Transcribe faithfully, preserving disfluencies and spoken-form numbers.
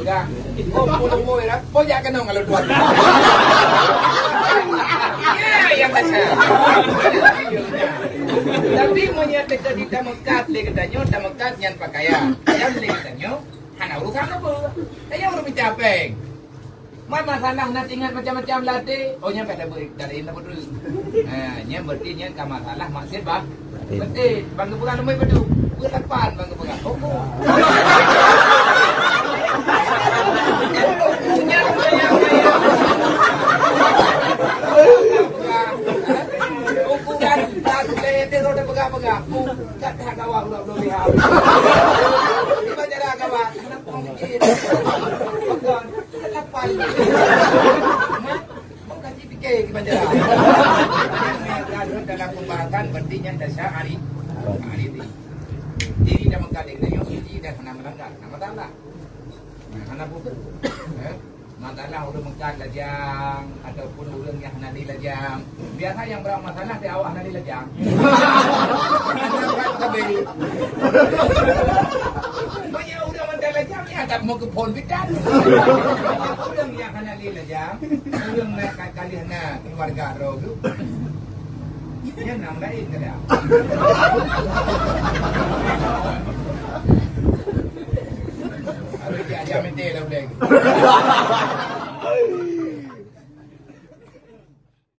peugah, "Oh, puluh boy dah, boy jak keunoe kalau tuan." Ya, yang biasa. Tapi meunyoe teuka di tameukat lé geutanyoe, tameukat nyan pakaian. Nyan lé geutanyoe, hana urusan apa. Tanyoe ureueng mita péng. Man masalah na teuingat macam-macam latée. Oh, nyan bèk tabeuet, dari na beutôi. Ha, nyan berarti nyan ka masalah maksud bah. Beutôi, bang geupeugah leumoi beutôi. Beulapan bang geupeugah. Koko. Nyan saya, saya. Ukuran tak boleh dia sudah pegang-pegang. Bukan tak kawan udah belum lihat. Di bandara kawan. Kenapa mungkin? Bukan. Lapan. Mau kaji fikir di bandara. Dalam pembahasan berarti nyan dasar hari. Hari ini. Jadi dah mengkaji kita yang suci dah pernah melanggar. Nama salah? Nah, hana buku. Eh? Masalah ureueng meukat lajang ataupun ureueng nyang hana lé lajang. Biasa nyang brat masalah di awak hana lé lajang. Banyak ureueng meukat lajang ni ada mau ke phon bidan. Ureueng nyang hana lé lajang, ureueng na ka-, kalih na keluarga droe tu. Nyan nam lain kada. Harus diajar mete dah boleh.